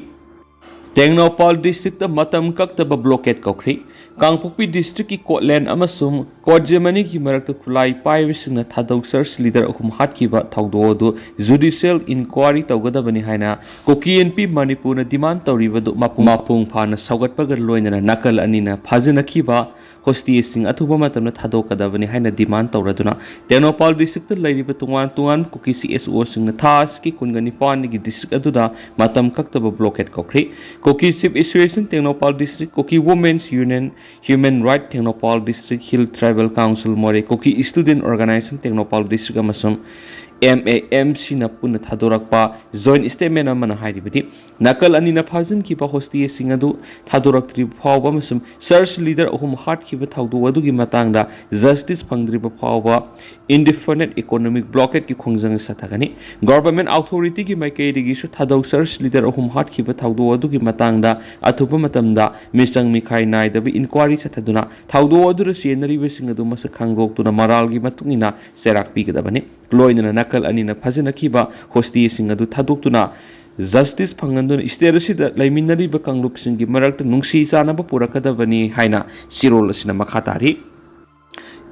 ꯇꯦꯡꯅꯧꯄꯥꯜ districtꯇ ꯃꯇꯝ ꯀꯛꯇꯕ blockade ꯀꯧꯈ꯭ꯔꯤ꯫ ꯀꯥꯡꯄꯣꯛꯄꯤ districtꯀꯤ ꯀꯣꯠꯂꯦꯟ ꯑꯃꯁꯨꯡ ꯀꯣꯠꯖꯦꯃꯅꯤꯒꯤ ꯃꯔꯛꯇ ꯈꯨꯠꯂꯥꯏ ꯄꯥꯏꯕꯁꯤꯡꯅ ꯊꯥꯗꯧ church leader ꯑꯍꯨꯝ ꯍꯥꯠꯈꯤꯕ ꯊꯧꯗꯣꯛ ꯑꯗꯨ judicial inquiry ꯇꯧꯒꯗꯕꯅꯤ ꯍꯥꯏꯅ ꯀꯨꯀꯤ ꯏꯟꯄꯤ ꯃꯅꯤꯄꯨꯔꯅ demand ꯇꯧꯔꯤꯕꯗꯨ ꯃꯄꯨꯡ, ꯃꯄꯨꯡ ꯐꯥꯅ ꯁꯧꯒꯠꯄꯒ ꯂꯣꯏꯅꯅ ꯅꯥꯀꯜ ꯑꯅꯤꯅ ꯐꯥꯖꯤꯟꯅꯈꯤꯕ ꯍꯣꯁꯇꯦꯖꯁꯤꯡ ꯑꯊꯨꯕ ꯃꯇꯝꯗ ꯊꯥꯗꯣꯛꯀꯗꯕꯅꯤ ꯍꯥꯏꯅ demand ꯇꯧꯔꯗꯨꯅ ꯇꯦꯡꯅꯧꯄꯥꯜ districtꯇ ꯂꯩꯔꯤꯕ ꯇꯣꯉꯥꯟ ꯇꯣꯉꯥꯟꯕ ꯀꯨꯀꯤ CSOꯁꯤꯡꯅ ꯊꯥ ꯑꯁꯤꯒꯤ ꯀꯨꯟꯒ ꯅꯤꯄꯥꯟꯗꯒꯤ district ꯑꯗꯨꯗ ꯃꯇꯝ ꯀꯛꯇꯕ blockade ꯀꯧꯈ꯭ꯔꯤ꯫ ꯀꯨꯀꯤ Chief Association ꯇꯦꯡꯅꯧꯄꯥꯜ district, ꯀꯨꯀꯤ Women's Union, Human Right Tengnoupal district, Hill Tribal Council ꯃꯣꯔꯦ, ꯀꯨꯀꯤ Student Organization ꯇꯦꯡꯅꯧꯄꯥꯜ district ꯑꯃꯁꯨꯡ MAMCꯅ ꯄꯨꯟꯅ ꯊꯥꯗꯣꯔꯛꯄ joint statement ꯑꯃꯅ ꯍꯥꯏꯔꯤꯕꯗꯤ, ꯅꯥꯀꯜ ꯑꯅꯤꯅ ꯐꯥꯖꯤꯟꯈꯤꯕ ꯍꯣꯁꯇꯦꯖꯁꯤꯡ ꯑꯗꯨ ꯊꯥꯗꯣꯔꯛꯇ꯭ꯔꯤꯕ ꯐꯥꯎꯕ ꯑꯃꯁꯨꯡ church leader ꯑꯍꯨꯝ ꯍꯥꯠꯈꯤꯕ ꯊꯧꯗꯣꯛ ꯑꯗꯨꯒꯤ ꯃꯇꯥꯡꯗ justice ꯐꯪꯗ꯭ꯔꯤꯕ ꯐꯥꯎꯕ indefinite economic blockadeꯀꯤ ꯈꯣꯡꯖꯪ ꯆꯠꯊꯒꯅꯤ꯫ Government authorityꯒꯤ ꯃꯥꯏꯀꯩꯗꯒꯤꯁꯨ ꯊꯥꯗꯧ church leader ꯑꯍꯨꯝ ꯍꯥꯠꯈꯤꯕ ꯊꯧꯗꯣꯛ ꯑꯗꯨꯒꯤ ꯃꯇꯥꯡꯗ ꯑꯊꯨꯕ ꯃꯇꯝꯗ ꯃꯤꯆꯪ ꯃꯤꯈꯥꯏ ꯅꯥꯏꯗꯕ inquiry ꯆꯠꯊꯗꯨꯅ ꯊꯧꯗꯣꯛ ꯑꯗꯨꯗ ꯆꯦꯟꯅꯔꯤꯕꯁꯤꯡ ꯑꯗꯨ ꯃꯁꯛ ꯈꯪꯗꯣꯛꯇꯨꯅ ꯃꯔꯥꯜꯒꯤ ꯃꯇꯨꯡ ꯏꯟꯅ ꯆꯩꯔꯥꯛ ꯄꯤꯒꯗꯕꯅꯤ꯫ ꯂꯣꯏꯅꯅ ꯅꯥꯀꯜ ꯑꯅꯤꯅ ꯐꯥꯖꯤꯟꯅꯈꯤꯕ ꯍꯣꯁꯇꯦꯖꯁꯤꯡ ꯑꯗꯨ ꯊꯥꯗꯣꯛꯇꯨꯅ justice ꯐꯪꯍꯟꯗꯨꯅ state ꯑꯁꯤꯗ ꯂꯩꯃꯤꯟꯅꯔꯤꯕ ꯀꯥꯡꯂꯨꯞꯁꯤꯡꯒꯤ ꯃꯔꯛꯇ ꯅꯨꯡꯁꯤ ꯆꯥꯟꯅꯕ ꯄꯨꯔꯛꯀꯗꯕꯅꯤ ꯍꯥꯏꯅ ꯆꯦꯔꯣꯜ ꯑꯁꯤꯅ ꯃꯈꯥ ꯇꯥꯔꯤ꯫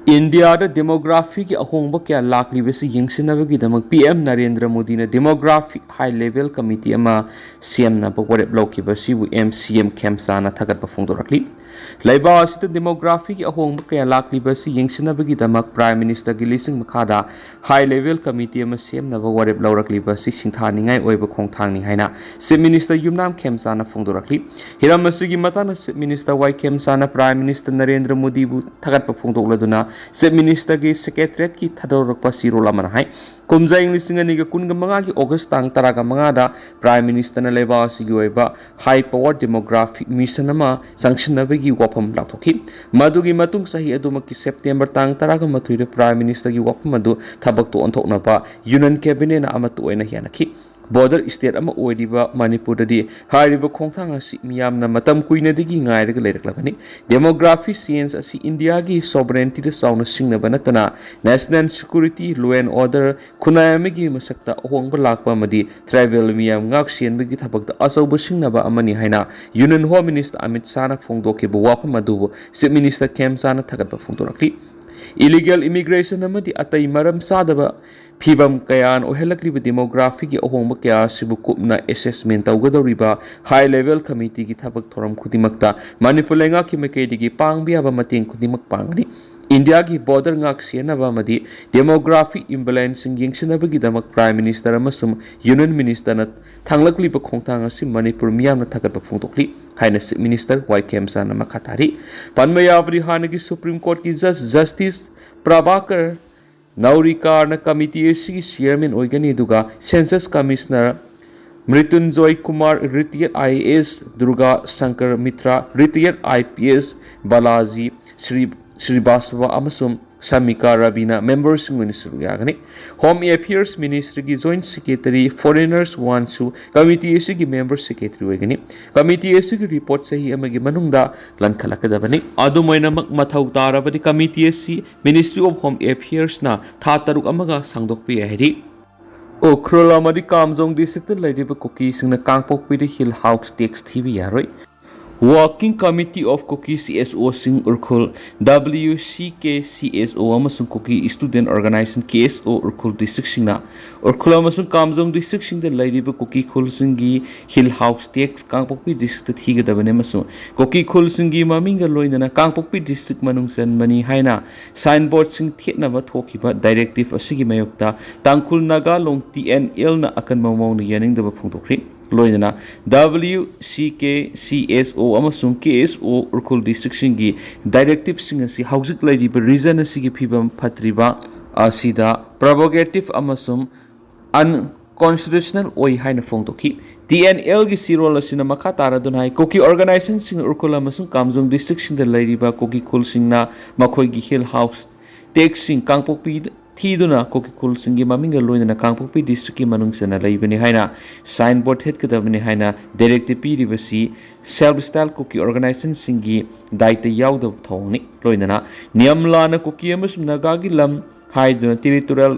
ꯏꯟꯗꯤꯌꯥꯗ ꯗꯦꯃꯣꯒ꯭ꯔꯥꯐꯤꯒꯤ ꯑꯍꯣꯡꯕ ꯀꯌꯥ ꯂꯥꯛꯂꯤꯕꯁꯤ ꯌꯦꯡꯁꯤꯟꯅꯕꯒꯤꯗꯃꯛ ꯄꯤ ꯑꯦꯝ ꯅꯔꯦꯟꯗ꯭ꯔ ꯃꯣꯗꯤꯅ ꯗꯦꯃꯣꯒ꯭ꯔꯥꯐꯤ ꯍꯥꯏ ꯂꯦꯚꯦꯜ ꯀꯃꯤꯇꯤ ꯑꯃ ꯁꯦꯝꯅꯕ ꯋꯥꯔꯦꯞ ꯂꯧꯈꯤꯕ ꯑꯁꯤꯕꯨ ꯑꯦꯝ ꯁꯤ ꯑꯦꯝ ꯈꯦꯝꯆꯥꯅ ꯊꯥꯒꯠꯄ ꯐꯣꯡꯗꯣꯔꯛꯂꯤ꯫ ꯂꯩꯕꯥꯛ ꯑꯁꯤꯗ ꯗꯦꯃꯣꯒ꯭ꯔꯥꯐꯤꯒꯤ ꯑꯍꯣꯡꯕ ꯀꯌꯥ ꯂꯥꯛꯂꯤꯕ ꯑꯁꯤ ꯌꯦꯡꯁꯤꯟꯅꯕꯒꯤꯗꯃꯛ ꯄ꯭ꯔꯥꯏꯝ ꯃꯤꯅꯤꯁꯇꯔꯒꯤ ꯂꯤꯁꯤꯡ ꯃꯈꯥꯗ ꯍꯥꯏ ꯂꯦꯚꯦꯜ ꯀꯃꯤꯇꯤ ꯑꯃ ꯁꯦꯝꯅꯕ ꯋꯥꯔꯦꯞ ꯂꯧꯔꯛꯂꯤꯕ ꯑꯁꯤ ꯁꯤꯡꯊꯥꯅꯤꯡꯉꯥꯏ ꯑꯣꯏꯕ ꯈꯣꯡꯊꯥꯡꯅꯤ ꯍꯥꯏꯅ ꯆꯤꯐ ꯃꯤꯅꯤꯁꯇꯔ ꯌꯨꯝꯅꯥꯝ ꯈꯦꯝꯆꯥꯅ ꯐꯣꯡꯗꯣꯔꯛꯂꯤ꯫ ꯍꯤꯔꯝ ꯑꯁꯤꯒꯤ ꯃꯇꯥꯡꯗ ꯆꯤꯐ ꯃꯤꯅꯤꯁꯇꯔ ꯋꯥꯏ ꯈꯦꯝꯆꯥꯅ ꯄ꯭ꯔꯥꯏꯝ ꯃꯤꯅꯤꯁꯇꯔ ꯅꯔꯦꯟꯗ꯭ꯔ ꯃꯣꯗꯤꯕꯨ ꯊꯥꯒꯠꯄ ꯐꯣꯡꯗꯣꯛꯂꯗꯨꯅ ꯆꯤꯐ ꯃꯤꯅꯤꯁꯇꯔꯒꯤ ꯁꯦꯀ꯭ꯔꯦꯇꯔꯤꯌꯦꯠꯀꯤ ꯊꯥꯗꯣꯔꯛꯄ ꯆꯦꯔꯣꯜ ꯑꯃꯅ ꯍꯥꯏ, ꯀꯨꯝꯖꯥ ꯏꯪ ꯂꯤꯁꯤꯡ ꯑꯅꯤꯒ ꯀꯨꯟꯒ ꯃꯉꯥꯒꯤ ꯑꯣꯒꯁ ꯇꯥꯡ ꯇꯔꯥꯒ ꯃꯉꯥꯗ ꯄ꯭ꯔꯥꯏꯝ ꯃꯤꯅꯤꯁꯇꯔꯅ ꯂꯩꯕꯥꯛ ꯑꯁꯤꯒꯤ ꯑꯣꯏꯕ ꯍꯥꯏ ꯄꯋꯥꯔ ꯗꯦꯃꯣꯒ꯭ꯔꯥꯐꯤꯛ ꯃꯤꯁꯟ ꯑꯃ ꯆꯪꯁꯤꯟꯅꯕꯒꯤ ꯋꯥꯐꯝ ꯂꯥꯎꯊꯣꯛꯈꯤ꯫ ꯃꯗꯨꯒꯤ ꯃꯇꯨꯡ ꯆꯍꯤ ꯑꯗꯨꯃꯛꯀꯤ ꯁꯦꯞꯇꯦꯝꯕꯔ ꯇꯥꯡ ꯇꯔꯥꯒ ꯃꯥꯊꯣꯏꯗ ꯄ꯭ꯔꯥꯏꯝ ꯃꯤꯅꯤꯁꯇꯔꯒꯤ ꯋꯥꯐꯝ ꯑꯗꯨ ꯊꯕꯛꯇ ꯑꯣꯟꯊꯣꯛꯅꯕ ꯌꯨꯅꯤꯌꯟ ꯀꯦꯕꯤꯅꯦꯠꯅ ꯑꯃꯠꯇ ꯑꯣꯏꯅ ꯌꯥꯅꯈꯤ꯫ ꯕꯣꯔꯗꯔ ꯁ꯭ꯇꯦꯠ ꯑꯃ ꯑꯣꯏꯔꯤꯕ ꯃꯅꯤꯄꯨꯔꯗꯗꯤ ꯍꯥꯏꯔꯤꯕ ꯈꯣꯡꯊꯥꯡ ꯑꯁꯤ ꯃꯤꯌꯥꯝꯅ ꯃꯇꯝ ꯀꯨꯏꯅꯗꯒꯤ ꯉꯥꯏꯔꯒ ꯂꯩꯔꯛꯂꯕꯅꯤ꯫ ꯗꯦꯃꯣꯒ꯭ꯔꯥꯐꯤ ꯆꯦꯟꯖ ꯑꯁꯤ ꯏꯟꯗꯤꯌꯥꯒꯤ ꯁꯣꯚꯔꯦꯟꯇꯤꯗ ꯆꯥꯎꯅ ꯁꯤꯡꯅꯕ ꯅꯠꯇꯅ national security, law and order, ꯈꯨꯟꯅꯥꯏ ꯑꯃꯒꯤ ꯃꯁꯛꯇ ꯑꯍꯣꯡꯕ ꯂꯥꯛꯄ ꯑꯃꯗꯤ ꯇ꯭ꯔꯥꯏꯕꯦꯜ ꯃꯤꯌꯥꯝ ꯉꯥꯛ ꯁꯦꯟꯕꯒꯤ ꯊꯕꯛꯇ ꯑꯆꯧꯕ ꯁꯤꯡꯅꯕ ꯑꯃꯅꯤ ꯍꯥꯏꯅ ꯌꯨꯅꯤꯌꯟ ꯍꯣꯝ ꯃꯤꯅꯤꯁꯇꯔ ꯑꯃꯤꯠ ꯁꯥꯍꯅ ꯐꯣꯡꯗꯣꯛꯈꯤꯕ ꯋꯥꯐꯝ ꯑꯗꯨꯕꯨ ꯆꯤꯐ ꯃꯤꯅꯤꯁꯇꯔ ꯈꯦꯝꯆꯥꯅ ꯊꯥꯒꯠꯄ ꯐꯣꯡꯗꯣꯔꯛꯂꯤ꯫ ꯏꯂꯤꯒꯦꯜ ꯏꯃꯤꯒ꯭ꯔꯦꯁꯟ ꯑꯃꯗꯤ ꯑꯇꯩ ꯃꯔꯝ ꯆꯥꯗꯕ ꯐꯤꯕꯝ ꯀꯌꯥꯅ ꯑꯣꯏꯍꯜꯂꯛꯂꯤꯕ ꯗꯦꯃꯣꯒ꯭ꯔꯥꯐꯤꯒꯤ ꯑꯍꯣꯡꯕ ꯀꯌꯥ ꯑꯁꯤꯕꯨ ꯀꯨꯞꯅ ꯑꯦꯁꯦꯁꯃꯦꯟ ꯇꯧꯒꯗꯧꯔꯤꯕ ꯍꯥꯏ ꯂꯦꯚꯦꯜ ꯀꯃꯤꯇꯤꯒꯤ ꯊꯕꯛ ꯊꯧꯔꯝ ꯈꯨꯗꯤꯡꯃꯛꯇ ꯃꯅꯤꯄꯨꯔ ꯂꯩꯉꯥꯛꯀꯤ ꯃꯥꯏꯀꯩꯗꯒꯤ ꯄꯥꯡꯕ ꯌꯥꯕ ꯃꯇꯦꯡ ꯈꯨꯗꯤꯡꯃꯛ ꯄꯥꯡꯒꯅꯤ꯫ ꯏꯟꯗꯤꯌꯥꯒꯤ ꯕꯣꯔꯗꯔ ꯉꯥꯛ ꯁꯦꯟꯅꯕ ꯑꯃꯗꯤ ꯗꯦꯃꯣꯒ꯭ꯔꯥꯐꯤꯛ ꯏꯝꯕꯦꯂꯦꯟꯁꯁꯤꯡ ꯌꯦꯡꯁꯤꯟꯅꯕꯒꯤꯗꯃꯛ ꯄ꯭ꯔꯥꯏꯝ ꯃꯤꯅꯤꯁꯇꯔ ꯑꯃꯁꯨꯡ ꯌꯨꯅꯤꯌꯟ ꯃꯤꯅꯤꯁꯇꯔꯅ ꯊꯥꯡꯂꯛꯂꯤꯕ ꯈꯣꯡꯊꯥꯡ ꯑꯁꯤ ꯃꯅꯤꯄꯨꯔ ꯃꯤꯌꯥꯝꯅ ꯊꯥꯒꯠꯄ ꯐꯣꯡꯗꯣꯛꯂꯤ ꯍꯥꯏꯅ ꯆꯤꯐ ꯃꯤꯅꯤꯁꯇꯔ ꯋꯥꯏ ꯈꯦꯝꯆꯥꯅ ꯃꯈꯥ ꯇꯥꯔꯤ꯫ ꯄꯟꯕ ꯌꯥꯕꯗꯤ ꯍꯥꯟꯅꯒꯤ ꯁꯨꯄ꯭ꯔꯤꯝ ꯀꯣꯔꯠꯀꯤ ꯖꯁ ꯖꯁꯇꯤꯁ ꯄ꯭ꯔꯚꯥꯀꯔ ꯅꯧꯔꯤꯀꯥꯔꯅ ꯀꯃꯤꯇꯤ ꯑꯁꯤꯒꯤ ꯆꯤꯌꯔꯃꯦꯟ ꯑꯣꯏꯒꯅꯤ, ꯑꯗꯨꯒ census commissioner Mrityunjoy Kumar, retired I A S Durga Shankar Mitra, retired I P S Balaji Sri Srivastava ꯑꯃꯁꯨꯡ ꯁꯃꯤꯀꯥ ꯔꯕꯤꯅ ꯃꯦꯝꯕꯔꯁꯤꯡ ꯑꯣꯏꯅ ꯁꯔꯨꯛ ꯌꯥꯒꯅꯤ꯫ ꯍꯣꯝ ꯑꯦꯐꯤꯌꯔꯁ ꯃꯤꯅꯤꯁꯇ꯭ꯔꯤꯒꯤ ꯖꯣꯏꯟꯠ ꯁꯦꯀ꯭ꯔꯦꯇꯔꯤ ꯐꯣꯔꯦꯅꯔꯁ ꯋꯥꯟꯁꯨ ꯀꯃꯤꯇꯤ ꯑꯁꯤꯒꯤ ꯃꯦꯝꯕꯔ ꯁꯦꯀ꯭ꯔꯦꯇꯔꯤ ꯑꯣꯏꯒꯅꯤ꯫ ꯀꯃꯤꯇꯤ ꯑꯁꯤꯒꯤ ꯔꯤꯄꯣꯔꯠ ꯆꯍꯤ ꯑꯃꯒꯤ ꯃꯅꯨꯡꯗ ꯂꯟꯈꯠꯂꯛꯀꯗꯕꯅꯤ꯫ ꯑꯗꯨꯝ ꯑꯣꯏꯅꯃꯛ, ꯃꯊꯧ ꯇꯥꯔꯕꯗꯤ ꯀꯃꯤꯇꯤ ꯑꯁꯤ ꯃꯤꯅꯤꯁꯇ꯭ꯔꯤ ꯑꯣꯐ ꯍꯣꯝ ꯑꯦꯐꯤꯌꯔꯁꯅ ꯊꯥ ꯇꯔꯨꯛ ꯑꯃꯒ ꯁꯥꯡꯗꯣꯛꯄ ꯌꯥꯏ ꯍꯥꯏꯔꯤ꯫ ꯎꯈ꯭ꯔꯨꯜ ꯑꯃꯗꯤ ꯀꯥꯝꯖꯣꯡ ꯗꯤꯁꯇ꯭ꯔꯤꯛꯇ ꯂꯩꯔꯤꯕ ꯀꯨꯀꯤꯁꯤꯡꯅ ꯀꯥꯡꯄꯣꯛꯄꯤꯗ ꯍꯤꯜ ꯍꯥꯎꯁ ꯇꯦꯛꯁ ꯊꯤꯕ ꯌꯥꯔꯣꯏ꯫ Working Committee of Kuki C S O ꯁꯤꯡ Ukhrul, W C K C S O ꯑꯃꯁꯨꯡ Kuki Student Organization, K S O, Ukhrul district ꯁꯤꯡꯅ ꯎꯔꯈꯨꯜ ꯑꯃꯁꯨꯡ ꯀꯥꯝꯖꯣꯡ district ꯁꯤꯡꯗ ꯂꯩꯔꯤꯕ ꯀꯨꯀꯤ ꯈꯨꯜꯁꯤꯡꯒꯤ hill house tax ꯀꯥꯡꯄꯣꯛꯄꯤ district ꯇ ꯊꯤꯒꯗꯕꯅꯤ ꯑꯃꯁꯨꯡ ꯀꯨꯀꯤ ꯈꯨꯜꯁꯤꯡꯒꯤ ꯃꯃꯤꯡꯒ ꯂꯣꯏꯅꯅ ꯀꯥꯡꯄꯣꯛꯄꯤ district ꯃꯅꯨꯡ ꯆꯟꯕꯅꯤ ꯍꯥꯏꯅ signboard ꯁꯤꯡ ꯊꯦꯠꯅꯕ ꯊꯣꯛꯈꯤꯕ directive ꯑꯁꯤꯒꯤ ꯃꯥꯌꯣꯛꯇ ꯇꯥꯡꯈꯨꯜ ꯅꯥꯒꯥ ꯂꯣꯡ T N L ꯅ ꯑꯀꯟꯕ ꯃꯑꯣꯡꯗ ꯌꯥꯅꯤꯡꯗꯕ ꯐꯣꯡꯗꯣꯛꯈ꯭ꯔꯤ꯫ ꯂꯣꯏꯅꯅ W C K C S O ꯑꯃꯁꯨꯡ K S O Ukhrul district ꯁꯤꯡꯒꯤ directive ꯁꯤꯡ ꯑꯁꯤ ꯍꯧꯖꯤꯛ ꯂꯩꯔꯤꯕ region ꯑꯁꯤꯒꯤ ꯐꯤꯕꯝ ꯐꯠꯇ꯭ꯔꯤꯕ ꯑꯁꯤꯗ provocative ꯑꯃꯁꯨꯡ unconstitutional ꯑꯣꯏ ꯍꯥꯏꯅ ꯐꯣꯡꯗꯣꯛꯈꯤ꯫ T N L ꯒꯤ ꯆꯦꯔꯣꯜ ꯑꯁꯤꯅ ꯃꯈꯥ ꯇꯥꯔꯗꯨꯅ ꯍꯥꯏ, ꯀꯨꯀꯤ organization ꯁꯤꯡ ꯎꯔꯈꯨꯜ ꯑꯃꯁꯨꯡ ꯀꯥꯝꯖꯣꯡ district ꯁꯤꯡꯗ ꯂꯩꯔꯤꯕ ꯀꯨꯀꯤ ꯈꯨꯜꯁꯤꯡꯅ ꯃꯈꯣꯏꯒꯤ hill house tax ꯁꯤꯡ ꯀꯥꯡꯄꯣꯛꯄꯤ ꯊꯤꯗꯨꯅ ꯀꯨꯀꯤ ꯈꯨꯜꯁꯤꯡꯒꯤ ꯃꯃꯤꯡꯒ ꯂꯣꯏꯅꯅ ꯀꯥꯡꯄꯣꯛꯄꯤ district ꯀꯤ ꯃꯅꯨꯡ ꯆꯟꯅ ꯂꯩꯕꯅꯤ ꯍꯥꯏꯅ signboard ꯊꯦꯠꯀꯗꯕꯅꯤ ꯍꯥꯏꯅ directive ꯄꯤꯔꯤꯕꯁꯤ self style ꯀꯨꯀꯤ organization ꯁꯤꯡꯒꯤ ꯗꯥꯏꯇ ꯌꯥꯎꯗꯕ ꯊꯧꯑꯣꯡꯅꯤ꯫ ꯂꯣꯏꯅꯅ ꯅꯤꯌꯝ ꯂꯥꯟꯅ ꯀꯨꯀꯤ ꯑꯃꯁꯨꯡ ꯅꯥꯒꯥꯒꯤ ꯂꯝ ꯍꯥꯏꯗꯨꯅ territorial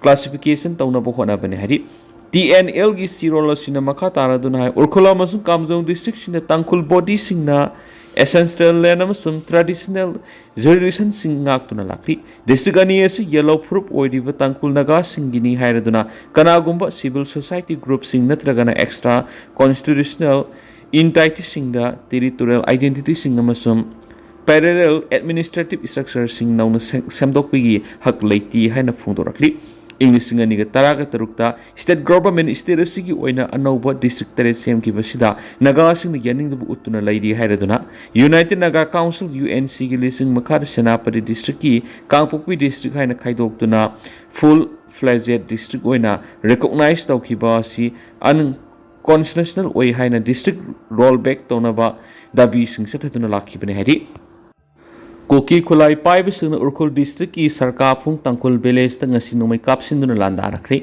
classification ꯇꯧꯅꯕ ꯍꯣꯠꯅꯕꯅꯤ ꯍꯥꯏꯔꯤ꯫ T N L ꯒꯤ ꯆꯦꯔꯣꯜ ꯑꯁꯤꯅ ꯃꯈꯥ ꯇꯥꯔꯗꯨꯅ ꯍꯥꯏ, ꯎꯔꯈꯨꯜ ꯑꯃꯁꯨꯡ ꯀꯥꯝꯖꯣꯡ district ꯁꯤꯡꯗ ꯇꯥꯡꯈꯨꯜ body ꯁꯤꯡꯅ ancestral land ꯑꯃꯁꯨꯡ traditional jurisdiction ꯁꯤꯡ ꯉꯥꯛꯇꯨꯅ ꯂꯥꯛꯂꯤ꯫ District ꯑꯅꯤ ꯑꯁꯤ ꯌꯦꯜꯂꯧ ꯐꯨꯔꯨꯞ ꯑꯣꯏꯔꯤꯕ ꯇꯥꯡꯈꯨꯜ ꯅꯥꯒꯥꯁꯤꯡꯒꯤꯅꯤ ꯍꯥꯏꯔꯗꯨꯅ ꯀꯅꯥꯒꯨꯝꯕ civil society group ꯁꯤꯡ ꯅꯠꯇ꯭ꯔꯒꯅ extra constitutional entity ꯁꯤꯡꯗ territorial identity ꯁꯤꯡ ꯑꯃꯁꯨꯡ parallel administrative structure ꯁꯤꯡ ꯅꯧꯅ ꯁꯦꯝ-, ꯁꯦꯝꯗꯣꯛꯄꯒꯤ ꯍꯛ ꯂꯩꯇꯦ ꯍꯥꯏꯅ ꯐꯣꯡꯗꯣꯔꯛꯂꯤ꯫ ꯏꯪ ꯂꯤꯁꯤꯡ ꯑꯅꯤꯒ ꯇꯔꯥꯒ ꯇꯔꯨꯛꯇ state government state ꯑꯁꯤꯒꯤ ꯑꯣꯏꯅ ꯑꯅꯧꯕ district ꯇꯔꯦꯠ ꯁꯦꯝꯈꯤꯕꯁꯤꯗ ꯅꯥꯒꯥꯁꯤꯡꯅ ꯌꯥꯅꯤꯡꯗꯕ ꯎꯠꯇꯨꯅ ꯂꯩꯔꯤ ꯍꯥꯏꯔꯗꯨꯅ United Naga Council, U N C ꯒꯤ ꯂꯤꯁꯤꯡ ꯃꯈꯥꯗ ꯁꯦꯅꯥꯄꯇꯤ district ꯀꯤ ꯀꯥꯡꯄꯣꯛꯄꯤ district ꯍꯥꯏꯅ ꯈꯥꯏꯗꯣꯛꯇꯨꯅ full fledged district ꯑꯣꯏꯅ recognize ꯇꯧꯈꯤꯕ ꯑꯁꯤ unconstitutional ꯑꯣꯏ ꯍꯥꯏꯅ district roll back ꯇꯧꯅꯕ ꯗꯥꯕꯤꯁꯤꯡ ꯆꯠꯊꯗꯨꯅ ꯂꯥꯛꯈꯤꯕꯅꯤ ꯍꯥꯏꯔꯤ꯫ ꯀꯨꯀꯤ ꯈꯨꯠꯂꯥꯏ ꯄꯥꯏꯕꯁꯤꯡꯅ ꯎꯔꯈꯨꯜ district ꯀꯤ ꯁꯔꯀꯥꯐꯨꯡ ꯇꯥꯡꯈꯨꯜ village ꯇ ꯉꯁꯤ ꯅꯣꯡꯃꯩ ꯀꯥꯞꯁꯤꯟꯗꯨꯅ ꯂꯥꯟꯗꯥꯔꯛꯈ꯭ꯔꯦ꯫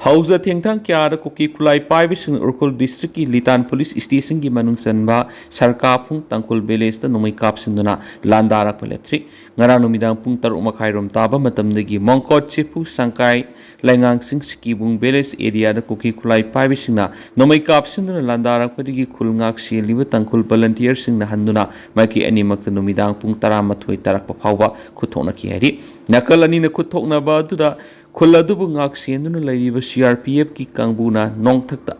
ꯍꯧꯖ ꯊꯦꯡꯊꯥꯡ ꯀꯌꯥꯗ ꯀꯨꯀꯤ ꯈꯨꯠꯂꯥꯏ ꯄꯥꯏꯕꯁꯤꯡ ꯎꯈ꯭ꯔꯨꯜ ꯗꯤꯁꯇ꯭ꯔꯤꯛꯀꯤ ꯂꯤꯇꯥꯟ ꯄꯨꯂꯤꯁ ꯁ꯭ꯇꯦꯁꯟꯒꯤ ꯃꯅꯨꯡ ꯆꯟꯕ ꯁꯔꯀꯥꯐꯨꯡ ꯇꯥꯡꯈꯨꯜ ꯚꯤꯂꯦꯖꯇ ꯅꯣꯡꯃꯩ ꯀꯥꯞꯁꯤꯟꯗꯨꯅ ꯂꯥꯟꯗꯥꯔꯛꯄ ꯂꯦꯞꯇ꯭ꯔꯤ꯫ ꯉꯔꯥꯡ ꯅꯨꯃꯤꯗꯥꯡ ꯄꯨꯡ ꯇꯔꯨꯛ ꯃꯈꯥꯏꯔꯣꯝ ꯇꯥꯕ ꯃꯇꯝꯗꯒꯤ ꯃꯣꯡꯀꯣꯠ ꯆꯤꯐꯨ ꯁꯪꯀꯥꯏ ꯂꯩꯉꯥꯡꯁꯤꯡ ꯁꯤꯀꯤꯕꯨꯡ ꯚꯤꯂꯦꯖ ꯑꯦꯔꯤꯌꯥꯗ ꯀꯨꯀꯤ ꯈꯨꯠꯂꯥꯏ ꯄꯥꯏꯕꯁꯤꯡꯅ ꯅꯣꯡꯃꯩ ꯀꯥꯞꯁꯤꯟꯗꯨꯅ ꯂꯥꯟꯗꯥꯔꯛꯄꯗꯒꯤ ꯈꯨꯜ ꯉꯥꯛ ꯁꯦꯜꯂꯤꯕ ꯇꯥꯡꯈꯨꯜ ꯚꯣꯂꯟꯇꯤꯌꯔꯁꯤꯡꯅ ꯍꯟꯗꯨꯅ ꯃꯥꯏꯀꯩ ꯑꯅꯤꯃꯛꯇ ꯅꯨꯃꯤꯗꯥꯡ ꯄꯨꯡ ꯇꯔꯥꯃꯥꯊꯣꯏ ꯇꯥꯔꯛꯄ ꯐꯥꯎꯕ ꯈꯨꯠ ꯊꯣꯛꯅꯈꯤ ꯍꯥꯏꯔꯤ꯫ ꯅꯥꯀꯜ ꯑꯅꯤꯅ ꯈꯨꯠ ꯊꯣꯛꯅꯕ ꯑꯗꯨꯗ ꯈꯨꯜ ꯑꯗꯨꯕꯨ ꯉꯥꯛ ꯁꯦꯟꯗꯨꯅ ꯂꯩꯔꯤꯕ ꯁꯤ ꯑꯥꯔ ꯄꯤ ꯑꯦꯐꯀꯤ ꯀꯥꯡꯕꯨꯅ ꯅꯣꯡꯊꯛꯇ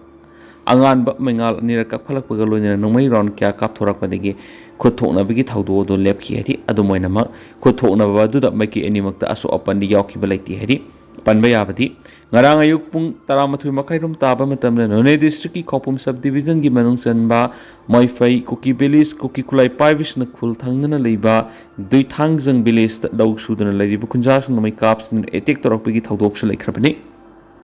ꯑꯉꯥꯟꯕ ꯃꯩꯉꯥꯜ ꯑꯅꯤꯔꯛ ꯀꯥꯞꯈꯠꯂꯛꯄꯒ ꯂꯣꯏꯅꯅ ꯅꯣꯡꯃꯩ ꯔꯥꯎꯟ ꯀꯌꯥ ꯀꯥꯞꯊꯣꯔꯛꯄꯗꯒꯤ ꯈꯨꯠ ꯊꯣꯛꯅꯕꯒꯤ ꯊꯧꯗꯣꯛ ꯑꯗꯨ ꯂꯦꯞꯈꯤ ꯍꯥꯏꯔꯤ꯫ ꯑꯗꯨꯝ ꯑꯣꯏꯅꯃꯛ, ꯈꯨꯠ ꯊꯣꯛꯅꯕ ꯑꯗꯨꯗ ꯃꯥꯏꯀꯩ ꯑꯅꯤꯃꯛꯇ ꯑꯁꯣꯛ ꯑꯄꯟꯗꯤ ꯌꯥꯎꯈꯤꯕ ꯂꯩꯇꯦ ꯍꯥꯏꯔꯤ꯫ ꯄꯟꯕ ꯌꯥꯕꯗꯤ, ꯉꯔꯥꯡ ꯑꯌꯨꯛ ꯄꯨꯡ ꯇꯔꯥꯃꯥꯊꯣꯏ ꯃꯈꯥꯏꯔꯣꯝ ꯇꯥꯕ ꯃꯇꯝꯗ ꯅꯣꯅꯦ ꯗꯤꯁꯇ꯭ꯔꯤꯛꯀꯤ ꯈꯧꯄꯨꯝ ꯁꯕ ꯗꯤꯕꯤꯖꯟꯒꯤ ꯃꯅꯨꯡ ꯆꯟꯕ ꯃꯣꯏꯐꯩ ꯀꯨꯀꯤ ꯚꯤꯂꯦꯖ ꯀꯨꯀꯤ ꯈꯨꯠꯂꯥꯏ ꯄꯥꯏꯕꯁꯤꯡꯅ ꯈꯨꯜ ꯊꯪꯅꯅ ꯂꯩꯕ ꯗꯨꯏꯊꯥꯡꯖꯪ ꯚꯤꯂꯦꯖꯇ ꯂꯧ ꯁꯨꯗꯨꯅ ꯂꯩꯔꯤꯕ ꯈꯨꯟꯖꯥꯁꯤꯡꯅ ꯃꯩ ꯀꯥꯞꯁꯤꯟꯗꯨꯅ ꯑꯦꯇꯦꯛ ꯇꯧꯔꯛꯄꯒꯤ ꯊꯧꯗꯣꯛꯁꯨ ꯂꯩꯈ꯭ꯔꯕꯅꯤ꯫